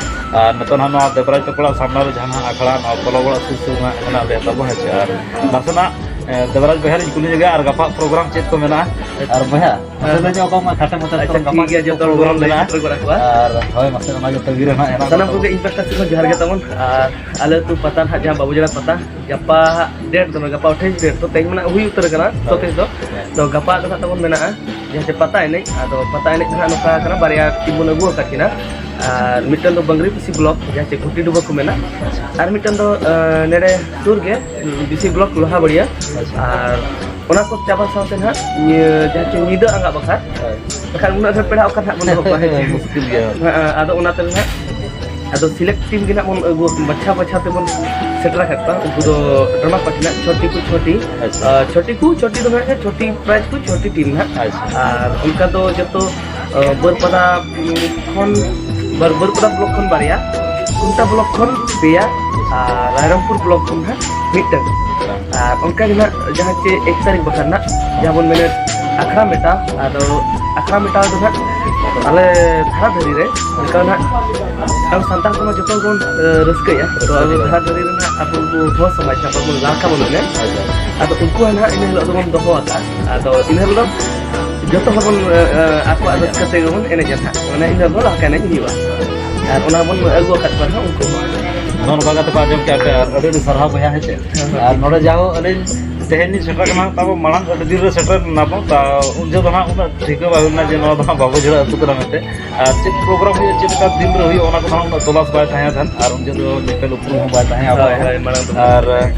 ᱟᱨ ᱱᱤᱛᱚᱜ ᱱᱟᱦᱟᱜ ᱱᱚᱣᱟ ᱫᱮᱵᱽᱨᱟᱡᱽ ᱛᱟᱠᱚ ᱚᱲᱟᱜ ᱥᱟᱢᱱᱟ ᱨᱮ ᱡᱟᱦᱟᱸ ᱱᱟᱦᱟᱜ ᱟᱠᱷᱲᱟ, ᱱᱚᱣᱟ ᱯᱚᱞᱚᱵ ᱚᱲᱟᱜ ᱥᱩᱨ ᱥᱩᱨ ᱱᱟᱦᱟᱜ ᱢᱮᱱᱟᱜ ᱞᱮᱭᱟ ᱛᱟᱵᱚ, ᱦᱮᱸ ᱪᱮ? ᱟᱨ ᱱᱟᱥᱮᱱᱟᱜ, ᱮ, ᱫᱮᱵᱽᱨᱟᱡᱽ ᱵᱚᱭᱦᱟ ᱞᱤᱧ ᱠᱩᱞᱤ ᱧᱚᱜᱮᱭᱟ, ᱟᱨ ᱜᱟᱯᱟ program ᱪᱮᱫ ᱠᱚ ᱢᱮᱱᱟᱜᱼᱟ? ᱟᱨ ᱵᱚᱭᱦᱟ, ᱢᱟᱥᱮ ᱞᱟᱹᱭ ᱧᱚᱜ ᱠᱟᱜ ᱢᱟ ᱠᱷᱟᱴᱚ ᱢᱟᱪᱷᱟ ᱛᱮ, ᱟᱪᱪᱷᱟ, ᱜᱟᱯᱟ ᱴᱷᱤᱠ ᱜᱮᱭᱟ, ᱪᱮᱫ ᱠᱚ ᱡᱚᱛᱚ ᱦᱚᱲ program ᱵᱚᱱ ᱞᱟᱹᱭ ᱢᱮᱱᱟᱜᱼᱟ? ᱥᱮᱴᱮᱨ ᱜᱚᱫ ᱟᱠᱚᱣᱟ᱾ ᱟᱨ ᱦᱳᱭ, ᱢᱟᱥᱮ ᱚᱱᱟ ᱜᱮ ᱛᱟᱹᱜᱤ ᱨᱮ ᱱᱟᱦᱟᱜ ᱦᱮᱱᱟᱜ ᱥᱟᱱᱟᱢ ᱠᱚᱣᱟ᱾ ᱠᱚᱜᱮ ᱤᱧ ᱯᱟᱦᱴᱟ ᱥᱮᱫ ᱠᱷᱚᱱ ᱡᱚᱦᱟᱨ ᱜᱮ ᱛᱟᱵᱚᱱ᱾ ᱟᱨ ᱟᱞᱮ ᱟᱹᱛᱩ ᱯᱟᱛᱟ ᱱᱟᱦᱟᱜ ᱡᱟᱦᱟᱸ ᱵᱟᱹᱵᱩ ᱡᱟᱲᱟ ᱯᱟᱛᱟ, ᱜᱟᱯᱟ ᱦᱟᱸᱜ date ᱫᱚ ᱵᱟᱝ, ᱜᱟᱯᱟ ᱟᱴᱷᱟᱭᱤᱥ date, ᱛᱚ ᱛᱮᱦᱮᱧ ᱢᱟ ᱱᱟᱦᱟᱜ ᱦᱩᱭ ᱩᱛᱟᱹᱨ ᱟᱠᱟᱱᱟ, ᱦᱳᱭ᱾ ᱥᱟᱛᱟᱥ ᱫᱚ᱾ ᱦᱮᱸ᱾ ᱛᱚ ᱜᱟᱯᱟ ᱫᱚ ᱱᱟᱦᱟᱜ ᱛᱟᱵᱚᱱ ᱢᱮᱱᱟᱜᱼᱟ ᱡᱟᱦᱟᱸ ᱪᱮ ᱯᱟᱛᱟ ᱮᱱᱮᱡ᱾ ᱟᱫᱚ ᱯᱟᱛᱟ ᱮᱱᱮᱡ ᱫᱚ ᱱᱟᱦᱟᱜ ᱱᱚᱝᱠᱟ ᱠᱟᱱᱟ, ᱵᱟᱨᱭᱟ team ᱵᱚᱱ ᱟᱹᱜᱩ ᱟᱠᱟᱫ ᱠᱤᱱᱟ᱾ ᱟᱨ ᱢᱤᱫᱴᱟᱝ ᱫᱚ ᱵᱟᱝᱨᱤᱯᱚᱥᱤ block, ᱡᱟᱦᱟᱸ ᱪᱮ ᱜᱷᱩᱴᱤ ᱰᱩᱵᱟᱹ ᱠᱚ ᱢᱮᱱᱟ᱾ ᱟᱨ ᱢᱤᱫᱴᱟᱝ ᱫᱚ, ᱟᱸ, ᱱᱮᱰᱮ ᱥᱩᱨ ᱜᱮ, ᱵᱤᱥᱤ block ᱞᱳᱦᱟᱵᱟᱲᱤᱭᱟ᱾ ᱟᱪᱪᱷᱟ᱾ ᱟᱨ ᱚᱱᱟ ᱠᱚ ᱪᱟᱵᱟ ᱥᱟᱶᱛᱮ ᱱᱟᱦᱟᱜ ᱱᱤᱭᱟᱹ ᱡᱟᱦᱟᱸ ᱪᱮ ᱧᱤᱫᱟᱹ ᱟᱸᱜᱟ ᱵᱟᱠᱷᱨᱟ, ᱦᱳᱭ᱾ ᱵᱟᱠᱷᱟᱱ ᱩᱱᱟᱹᱜ ᱰᱷᱮᱨ ᱯᱮᱲᱟ ᱚᱠᱟ ᱱᱟᱦᱟᱜ ᱵᱚᱱ ᱫᱚᱦᱚ ᱠᱚᱣᱟ, ᱦᱮᱸ ᱪᱮ? ᱢᱩᱥᱠᱤᱞ ᱜᱮᱭᱟ᱾ ᱦᱮᱸ, ᱟᱫᱚ ᱚᱱᱟᱛᱮ ᱱᱟᱦᱟᱜ ᱟᱫᱚ select team ᱜᱮ ᱱᱟᱦᱟᱜ ᱵᱚᱱ ᱟᱹᱜᱩ, ᱵᱟᱪᱷᱟᱣ ᱵᱟᱪᱷᱟᱣ ᱛᱮᱵᱚᱱ ᱥᱮᱴᱮᱨ ᱟᱠᱟᱫ ᱠᱚᱣᱟ᱾ ᱩᱱᱠᱩ ᱫᱚ drama party ᱱᱟᱦᱟᱜ ᱪᱷᱚᱴᱤ ᱠᱚ ᱪᱷᱚᱴᱤ, ᱟᱪᱪᱷᱟ᱾ ᱟᱨ ᱪᱷᱚᱴᱤ ᱠᱚ ᱪᱷᱚᱴᱤ ᱫᱚ ᱱᱟᱦᱟᱜ ᱪᱷᱚᱴᱤ prize ᱠᱚ ᱪᱷᱚᱴᱤ team ᱱᱟᱦᱟᱜ᱾ ᱟᱪᱪᱷᱟ᱾ ᱟᱨ ᱚᱱᱠᱟ ᱫᱚ ᱡᱚᱛᱚ, ᱟᱸ, ᱵᱟᱹᱨᱯᱟᱫᱟ, ᱩᱸ, ᱠᱷᱚᱱ, ᱵᱟᱹᱨ-, ᱵᱟᱹᱨᱯᱟᱫᱟ block ᱠᱷᱚᱱ ᱵᱟᱨᱭᱟ, ᱠᱩᱱᱴᱟ block ᱠᱷᱚᱱ ᱯᱮᱭᱟ, ᱟᱨ ᱨᱟᱭᱨᱚᱝᱯᱩᱨ block ᱠᱷᱚᱱ ᱱᱟᱦᱟᱜ ᱢᱤᱫᱴᱟᱝ᱾ ᱟᱨ ᱚᱱᱠᱟ ᱜᱮ ᱱᱟᱦᱟᱜ ᱡᱟᱦᱟᱸ ᱪᱮ ᱮᱠ ᱛᱟᱹᱨᱤᱠᱷ ᱵᱟᱠᱷᱨᱟ ᱱᱟᱦᱟᱜ ᱡᱟᱦᱟᱸ ᱵᱚᱱ ᱢᱮᱱᱮᱫ ᱟᱠᱷᱲᱟ ᱢᱮᱴᱟᱣ, ᱟᱫᱚ ᱟᱠᱷᱲᱟ ᱢᱮᱴᱟᱣ ᱫᱚ ᱱᱟᱦᱟᱜ ᱟᱞᱮ ᱫᱷᱟᱨᱟ ᱫᱷᱟᱹᱨᱤ ᱨᱮ ᱚᱱᱠᱟ ᱱᱟᱦᱟᱜ ᱟᱵᱚ ᱥᱟᱱᱛᱟᱲ ᱠᱚᱢᱟ ᱡᱚᱛᱚ ᱜᱮᱵᱚᱱ, ᱮ, ᱨᱟᱹᱥᱠᱟᱹᱭᱟ᱾ ᱛᱚ ᱟᱵᱚ ᱫᱷᱟᱨᱟ ᱫᱷᱟᱹᱨᱤ ᱨᱮ ᱱᱟᱦᱟᱜ ᱟᱵᱚ ᱦᱚᱲ ᱥᱚᱢᱟᱡᱽ ᱱᱟᱦᱟᱜ ᱵᱚᱱ ᱞᱟᱲᱠᱟ ᱵᱚᱱ ᱢᱮᱱᱮᱫ᱾ ᱟᱫᱚ ᱩᱱᱠᱩ ᱦᱚᱸ ᱱᱟᱦᱟᱜ ᱤᱱᱟᱹ ᱦᱤᱞᱳᱜ ᱫᱚᱵᱚᱱ ᱫᱚᱦᱚ ᱟᱠᱟᱫᱼᱟ᱾ ᱟᱫᱚ ᱤᱱᱟᱹ ᱦᱤᱞᱳᱜ ᱫᱚ ᱡᱚᱛᱚ ᱦᱚᱲ ᱵᱚᱱ, ᱮ, ᱮ, ᱟᱠᱚᱣᱟᱜ ᱨᱟᱹᱥᱠᱟᱹ ᱛᱮᱜᱮ ᱵᱚᱱ ᱮᱱᱮᱡᱟ ᱱᱟᱦᱟᱜ᱾ ᱢᱟᱱᱮ ᱤᱱᱟᱹ ᱦᱤᱞᱳᱜ ᱞᱟᱲᱠᱟ ᱮᱱᱮᱡ ᱦᱩᱭᱩᱜᱼᱟ᱾ ᱟᱨ ᱚᱱᱟ ᱵᱚᱱ ᱟᱹᱜᱩ ᱟᱠᱟᱫ ᱠᱚᱣᱟ ᱱᱟᱦᱟᱜ ᱩᱱᱠᱩ ᱦᱚᱸ᱾ ᱱᱚᱜᱼᱚ ᱱᱚᱝᱠᱟ ᱠᱟᱛᱮ ᱠᱚ ᱟᱸᱡᱚᱢ ᱠᱮᱜᱼᱟ ᱯᱮ, ᱟᱨ ᱟᱹᱰᱤ ᱟᱹᱰᱤ ᱥᱟᱨᱦᱟᱣ ᱵᱚᱭᱦᱟ, ᱦᱮᱸ ᱪᱮ? ᱦᱮᱸ, ᱦᱮᱸ᱾ ᱟᱨ ᱱᱚᱰᱮ ᱡᱟᱦᱳ ᱟᱹᱞᱤᱧ ᱛᱮᱦᱮᱧ ᱞᱤᱧ ᱥᱮᱴᱮᱨ ᱠᱟᱱᱟ, ᱛᱟᱵᱚ ᱢᱟᱲᱟᱝ ᱟᱹᱰᱤ ᱫᱤᱱ ᱨᱮ ᱥᱮᱴᱮᱨ ᱞᱮᱱᱟ ᱵᱚᱱ, ᱛᱟ ᱩᱱ ᱡᱚᱦᱚᱜ ᱫᱚ ᱦᱟᱸᱜ ᱩᱱᱟᱹᱜ ᱴᱷᱤᱠᱟᱹ ᱵᱟᱭ ᱦᱩᱭ ᱞᱮᱱᱟ ᱡᱮ ᱱᱚᱣᱟ ᱫᱚ ᱦᱟᱸᱜ ᱵᱟᱵᱚ ᱡᱷᱟᱹᱲᱟᱹ ᱟᱹᱛᱩ ᱠᱟᱱᱟ ᱢᱮᱱᱛᱮ᱾ ᱟᱨ ᱪᱮᱫ ᱯᱨᱳᱜᱨᱟᱢ ᱦᱩᱭᱩᱜᱼᱟ, ᱪᱮᱫ ᱞᱮᱠᱟ ᱫᱤᱱ ᱨᱮ ᱦᱩᱭᱩᱜᱼᱟ, ᱚᱱᱟ ᱠᱚᱫᱚ ᱦᱟᱸᱜ ᱩᱱᱟᱹᱜ ᱛᱚᱞᱟᱥ ᱵᱟᱭ ᱛᱟᱦᱮᱸ ᱠᱟᱱ, ᱟᱨ ᱩᱱ ᱡᱚᱦᱚᱜ ᱫᱚ ᱧᱮᱯᱮᱞ ᱩᱯᱨᱩᱢ ᱦᱚᱸ ᱵᱟᱭ ᱛᱟᱦᱮᱸ ᱦᱳᱭ, ᱟᱵᱚᱣᱟᱜ᱾ ᱦᱳᱭ, ᱢᱟᱲᱟᱝ ᱫᱚ᱾ ᱟᱨ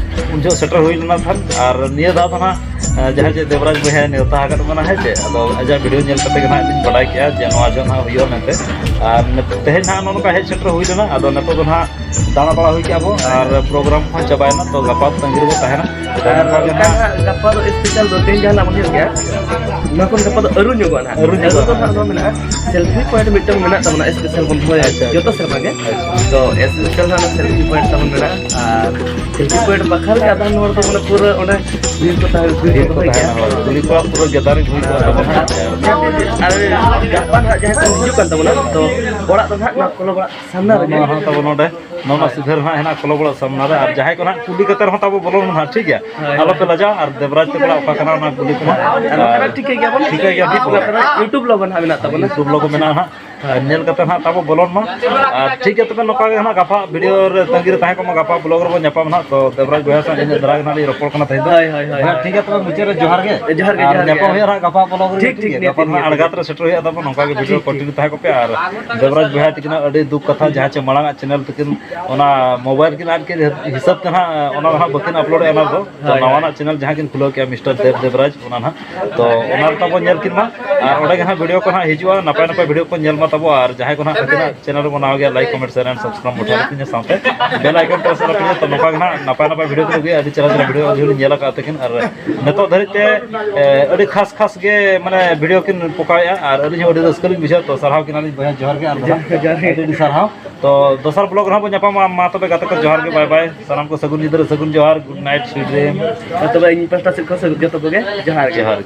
ᱩᱱ ᱡᱚᱦᱚᱜ ᱥᱮᱴᱮᱨ ᱦᱩᱭ ᱞᱮᱱᱟ ᱛᱟᱦᱮᱸᱫ, ᱟᱨ ᱱᱤᱭᱟᱹ ᱫᱷᱟᱣ ᱫᱚ ᱦᱟᱸᱜ ᱡᱟᱦᱟᱸᱭ ᱡᱮ ᱫᱮᱵᱽᱨᱟᱡᱽ ᱵᱚᱭᱦᱟᱭ ᱱᱮᱣᱛᱟ ᱟᱠᱟᱫ ᱵᱚᱱᱟ, ᱦᱮᱸ ᱪᱮ? ᱟᱫᱚ ᱟᱡᱟᱜ ᱵᱷᱤᱰᱤᱭᱳ ᱧᱮᱞ ᱠᱟᱛᱮ ᱜᱮ ᱱᱟᱦᱟᱜ ᱞᱤᱧ ᱵᱟᱰᱟᱭ ᱠᱮᱜᱼᱟ ᱡᱮ ᱱᱚᱣᱟ ᱡᱚᱦᱚᱜ ᱱᱟᱦᱟᱜ ᱦᱩᱭᱩᱜᱼᱟ ᱢᱮᱱᱛᱮ᱾ ᱟᱨ ᱱᱤᱛ-, ᱛᱮᱦᱮᱧ ᱱᱟᱦᱟᱜ ᱱᱚᱜᱼᱚ ᱱᱚᱝᱠᱟ ᱦᱮᱡ ᱥᱮᱴᱮᱨ ᱦᱩᱭ ᱞᱮᱱᱟ᱾ ᱟᱫᱚ ᱱᱤᱛᱚᱜ ᱫᱚ ᱱᱟᱦᱟᱜ ᱫᱟᱬᱟ ᱵᱟᱲᱟ ᱦᱩᱭ ᱠᱮᱜᱼᱟ ᱵᱚᱱ, ᱟᱨ ᱯᱨᱳᱜᱨᱟᱢ ᱠᱚᱦᱚᱸ ᱪᱟᱵᱟᱭᱮᱱᱟ, ᱛᱚ ᱜᱟᱯᱟ ᱛᱟᱺᱜᱤ ᱨᱮᱵᱚ ᱛᱟᱦᱮᱱᱟ᱾ ᱟᱫᱚ ᱟᱨ ᱱᱚᱝᱠᱟ ᱜᱮ ᱚᱱᱠᱟ ᱱᱟᱦᱟᱜ ᱱᱟᱦᱟᱜ ᱜᱟᱯᱟ ᱫᱚ ᱥᱯᱮᱥᱟᱞ ᱫᱚ ᱛᱮᱦᱮᱧ ᱡᱟᱦᱟᱸ ᱱᱟᱜ ᱵᱚᱱ ᱦᱩᱭᱩᱜ ᱜᱮᱭᱟ, ᱚᱱᱟ ᱠᱷᱚᱱ ᱜᱟᱯᱟ ᱫᱚ ᱟᱹᱨᱩ ᱧᱚᱜᱚᱜᱼᱟ ᱱᱟᱦᱟᱜ᱾ ᱟᱹᱨᱩ ᱧᱚᱜᱚᱜᱼᱟ᱾ ᱟᱹᱨᱩ ᱫᱚ ᱱᱟᱦᱟᱜ ᱱᱚᱣᱟ ᱢᱮᱱᱟᱜᱼᱟ, ᱥᱮᱞᱯᱷᱤ ᱯᱚᱭᱮᱱᱴ ᱢᱤᱫᱴᱟᱝ ᱢᱮᱱᱟᱜ ᱛᱟᱵᱚᱱᱟ, ᱥᱯᱮᱥᱟᱞ ᱵᱚᱱ ᱫᱚᱦᱚᱭᱟ ᱟᱪᱪᱷᱟ, ᱟᱪᱪᱷᱟ᱾ ᱡᱚᱛᱚ ᱥᱮᱨᱢᱟ ᱜᱮ᱾ ᱟᱪᱪᱷᱟ᱾ ᱛᱚ ᱥᱯᱮᱥᱟᱞ ᱱᱟᱦᱟᱜ ᱥᱮᱞᱯᱷᱤ ᱯᱚᱭᱮᱱᱴ ᱛᱟᱵᱚᱱ ᱢᱮᱱᱟᱜᱼᱟ, ᱟᱨ ᱥᱮᱞᱯᱷᱤ ᱯᱚᱭᱮᱱᱴ ᱵᱟᱠᱷᱨᱟ ᱜᱮ ᱟᱫᱷᱟᱱ ᱦᱚᱲ ᱫᱚ ᱢᱟᱱᱮ ᱯᱩᱨᱟᱹ ᱚᱸᱰᱮ ᱵᱷᱤᱲ ᱠᱚ ᱛᱟᱦᱮᱸ, ᱵᱷᱤᱲ ᱠᱚ ᱛᱟᱦᱮᱱᱟ, ᱦᱳᱭ᱾ ᱠᱩᱲᱤ ᱠᱚᱲᱟ ᱯᱩᱨᱟᱹ ᱜᱮᱫᱟᱨᱤᱝ ᱦᱩᱭ ᱠᱚᱜᱼᱟ ᱛᱟᱵᱚᱱᱟ᱾ ᱟᱨ ᱜᱟᱯᱟ ᱱᱟᱦᱟᱜ ᱡᱟᱦᱟᱸᱭ ᱠᱚ ᱦᱤᱡᱩᱜ ᱠᱟᱱ ᱛᱟᱵᱚᱱᱟ, ᱛᱚ ᱚᱲᱟᱜ ᱫᱚ ᱱᱟᱦᱟᱜ ᱱᱚᱣᱟ ᱠᱚᱞᱚᱵ ᱚᱲᱟᱜ ᱥᱟᱢᱱᱟ ᱨᱮᱜᱮ᱾ ᱱᱚᱣᱟ ᱦᱚᱸ ᱛᱟᱵᱚ ᱱᱚᱰᱮ, ᱱᱚᱣᱟ ᱥᱤᱫᱷᱟᱹ ᱨᱮ ᱱᱟᱦᱟᱜ ᱦᱮᱱᱟᱜ ᱠᱚᱞᱚᱵ ᱚᱲᱟᱜ ᱥᱟᱢᱱᱟ ᱨᱮ᱾ ᱟᱨ ᱡᱟᱦᱟᱸᱭ ᱠᱚ ᱱᱟᱦᱟᱜ ᱠᱩᱞᱤ ᱠᱟᱛᱮ ᱨᱮᱦᱚᱸ ᱛᱟᱵᱚ ᱵᱚᱞᱚᱱ ᱢᱟ ᱱᱟᱦᱟᱜ, ᱴᱷᱤᱠ ᱜᱮᱭᱟ? ᱦᱳᱭ, ᱟᱞᱚᱯᱮ ᱦᱳᱭ᱾ ᱞᱟᱡᱟᱜᱼᱟ, ᱟᱨ ᱫᱮᱵᱽᱨᱟᱡᱽ ᱛᱮ ᱠᱚᱲᱟ ᱚᱠᱟ ᱠᱟᱱᱟ ᱚᱱᱟ ᱠᱩᱞᱤ ᱠᱚᱢᱟ᱾ ᱟᱨ ᱱᱚᱝᱠᱟ ᱟᱨ ᱴᱷᱤᱠᱟᱹ ᱜᱮᱭᱟ ᱵᱚᱱ᱾ ᱴᱷᱤᱠᱟᱹ ᱜᱮᱭᱟ ᱵᱚᱱ᱾ ᱟᱨ ᱱᱚᱝᱠᱟ YouTube ᱞᱚᱜᱚ ᱱᱟᱦᱟᱜ ᱢᱮᱱᱟᱜ ᱛᱟᱵᱚᱱᱟ᱾ YouTube ᱞᱚᱜᱚ ᱢᱮᱱᱟᱜᱼᱟ ᱱᱟᱦᱟᱜ᱾ ᱟᱨ ᱧᱮᱞ ᱠᱟᱛᱮ ᱱᱟᱦᱟᱜ ᱛᱟᱵᱚ ᱵᱚᱞᱚᱱ ᱢᱟ᱾ ᱟᱨ ᱴᱷᱤᱠ ᱜᱮᱭᱟ, ᱛᱚᱵᱮ ᱱᱚᱝᱠᱟ ᱜᱮ ᱱᱟᱦᱟᱜ ᱜᱟᱯᱟ ᱵᱷᱤᱰᱤᱭᱳ ᱨᱮ ᱛᱟᱺᱜᱤ ᱨᱮ ᱛᱟᱦᱮᱸ ᱠᱚᱜ ᱢᱟ᱾ ᱜᱟᱯᱟ ᱵᱞᱚᱜ ᱨᱮᱵᱚᱱ ᱧᱟᱯᱟᱢᱟ ᱱᱟᱦᱟᱜ᱾ ᱛᱚ ᱫᱮᱵᱽᱨᱟᱡᱽ ᱵᱚᱭᱦᱟ ᱥᱟᱶ ᱤᱱᱟᱹᱜ ᱫᱷᱟᱨᱟ ᱜᱮ ᱱᱟᱦᱟᱜ ᱞᱤᱧ ᱨᱚᱯᱚᱲ ᱠᱟᱱᱟ ᱛᱮᱦᱮᱧ ᱫᱚ᱾ ᱦᱳᱭ, ᱦᱳᱭ, ᱦᱳᱭ, ᱵᱚᱭᱦᱟ, ᱦᱳᱭ᱾ ᱴᱷᱤᱠ ᱜᱮᱭᱟ, ᱛᱚᱵᱮ ᱢᱩᱪᱟᱹᱫ ᱨᱮ ᱡᱚᱦᱟᱨ ᱜᱮ᱾ ᱡᱚᱦᱟᱨ ᱜᱮ, ᱟᱨ ᱡᱚᱦᱟᱨ ᱜᱮ᱾ ᱧᱟᱯᱟᱢ ᱦᱩᱭᱩᱜᱼᱟ ᱱᱟᱦᱟᱜ ᱜᱟᱯᱟ ᱵᱞᱚᱜ ᱨᱮ, ᱴᱷᱤᱠ, ᱴᱷᱤᱠ ᱴᱷᱤᱠ ᱜᱮᱭᱟ, ᱴᱷᱤᱠ ᱜᱟᱯᱟ ᱜᱮ ᱱᱟᱦᱟᱜ ᱵᱷᱤᱰᱤᱭᱳ ᱴᱷᱤᱠ, ᱠᱚᱱᱴᱤᱱᱤᱭᱩ ᱛᱟᱦᱮᱸ ᱠᱚᱜ ᱯᱮ᱾ ᱟᱨ ᱫᱮᱵᱽᱨᱟᱡᱽ ᱵᱚᱭᱦᱟ ᱛᱤᱠᱤᱱᱟᱜ ᱟᱹᱰᱤ ᱫᱩᱠ ᱠᱟᱛᱷᱟ, ᱡᱟᱦᱟᱸ ᱪᱮ ᱢᱟᱲᱟᱝ ᱟᱜ ᱪᱮᱱᱮᱞ ᱛᱟᱹᱠᱤᱱ ᱚᱱᱟ ᱢᱳᱵᱟᱭᱤᱞ ᱠᱤᱱ ᱟᱫ ᱠᱮᱫ ᱦᱤᱥᱟᱹᱵ ᱛᱮ ᱱᱟᱦᱟᱜ ᱚᱱᱟ ᱫᱚ ᱱᱟᱦᱟᱜ ᱵᱟᱹᱠᱤᱱ ᱟᱯᱞᱳᱰᱮᱜᱼᱟ ᱚᱱᱟ ᱫᱚ᱾ ᱛᱚ ᱦᱳᱭ, ᱦᱳᱭ᱾ ᱱᱟᱣᱟᱱᱟᱜ ᱪᱮᱱᱮᱞ ᱡᱟᱦᱟᱸ ᱠᱤᱱ ᱠᱷᱩᱞᱟᱹᱣ ᱠᱮᱜᱼᱟ ᱢᱤᱥᱴᱟᱨ ᱫᱮᱵᱽ ᱫᱮᱵᱽᱨᱟᱡᱽ, ᱚᱱᱟ ᱱᱟᱦᱟᱜ᱾ ᱛᱚ ᱚᱱᱟ ᱨᱮ ᱛᱟᱵᱚ ᱧᱮᱞ ᱠᱤᱱ ᱢᱟ᱾ ᱟᱨ ᱚᱸᱰᱮ ᱜᱮ ᱱᱟᱦᱟᱜ ᱵᱷᱤᱰᱤᱭᱳ ᱠᱚ ᱱᱟᱦᱟᱜ ᱦᱤᱡᱩᱜᱼᱟ, ᱱᱟᱯᱟᱭ ᱱᱟᱯᱟᱭ ᱵᱷᱤᱰᱤᱭᱳ ᱠᱚ ᱧᱮᱞ ᱢᱟ ᱛᱟᱵᱚ᱾ ᱟᱨ ᱡᱟᱦᱟᱸᱭ ᱠᱚ ᱱᱟᱦᱟᱜ ᱟᱹᱠᱤᱱᱟᱜ ᱪᱮᱱᱮᱞ ᱨᱮᱵᱚᱱ ᱱᱟᱣᱟ ᱜᱮᱭᱟ, like, comment, share and subscribe button ᱨᱮ ᱛᱤᱧᱟ ᱥᱟᱶᱛᱮ ᱵᱮᱞ ᱟᱭᱠᱚᱱ ᱯᱨᱮᱥ ᱟᱞᱚ ᱯᱮ ᱦᱤᱲᱤᱧᱟ᱾ ᱛᱚ ᱱᱚᱝᱠᱟ ᱜᱮ ᱱᱟᱦᱟᱜ ᱱᱟᱯᱟᱭ ᱱᱟᱯᱟᱭ ᱵᱷᱤᱰᱤᱭᱳ ᱠᱤᱱ ᱟᱹᱜᱩᱭᱟ, ᱟᱹᱰᱤ ᱪᱮᱦᱨᱟ ᱪᱮᱦᱨᱟ ᱵᱷᱤᱰᱤᱭᱳ ᱟᱹᱞᱤᱧ ᱦᱚᱸᱞᱤᱧ ᱧᱮᱞ ᱟᱠᱟᱫ ᱛᱟᱹᱠᱤᱱ᱾ ᱟᱨ ᱱᱤᱛᱚᱜ ᱫᱷᱟᱹᱨᱤᱡ ᱛᱮ, ᱮ, ᱟᱹᱰᱤ ᱠᱷᱟᱥ ᱠᱷᱟᱥ ᱜᱮ ᱢᱟᱱᱮ ᱵᱷᱤᱰᱤᱭᱳ ᱠᱤᱱ ᱯᱚᱠᱟᱣᱮᱫᱼᱟ, ᱟᱨ ᱟᱹᱞᱤᱧ ᱦᱚᱸ ᱟᱹᱰᱤ ᱨᱟᱹᱥᱠᱟᱹ ᱞᱤᱧ ᱵᱩᱡᱷᱟᱹᱣᱟ᱾ ᱛᱚ ᱥᱟᱨᱦᱟᱣ ᱠᱤᱱᱟᱞᱤᱧ ᱵᱚᱭᱦᱟ, ᱡᱚᱦᱟᱨ ᱜᱮ᱾ ᱟᱨ ᱡᱚᱦᱟᱨ ᱜᱮ, ᱡᱚᱦᱟᱨ ᱜᱮ᱾ ᱟᱹᱰᱤ ᱟᱹᱰᱤ ᱥᱟᱨᱦᱟᱣ᱾ ᱛᱚ ᱫᱚᱥᱟᱨ ᱵᱞᱚᱜ ᱨᱮᱦᱚᱸ ᱵᱚᱱ ᱧᱟᱯᱟᱢᱟ᱾ ᱢᱟ ᱛᱚᱵᱮ ᱜᱟᱛᱮ ᱠᱚ, ᱡᱚᱦᱟᱨ ᱜᱮ, ᱵᱟᱭ ᱵᱟᱭ᱾ ᱥᱟᱱᱟᱢ ᱠᱚ ᱥᱟᱹᱜᱩᱱ ᱧᱤᱫᱟᱹ ᱨᱮ ᱥᱟᱹᱜᱩᱱ ᱡᱚᱦᱟᱨ, good night, sweet dream᱾ ᱟᱨ ᱛᱚᱵᱮ ᱤᱧ ᱯᱟᱦᱴᱟ ᱥᱮᱫ ᱠᱷᱚᱱ ᱥᱟᱹᱜᱩᱱ, ᱡᱚᱛᱚ ᱠᱚᱜᱮ ᱡᱚᱦᱟᱨ ᱜᱮ᱾ ᱡᱚᱦᱟᱨ ᱜᱮ᱾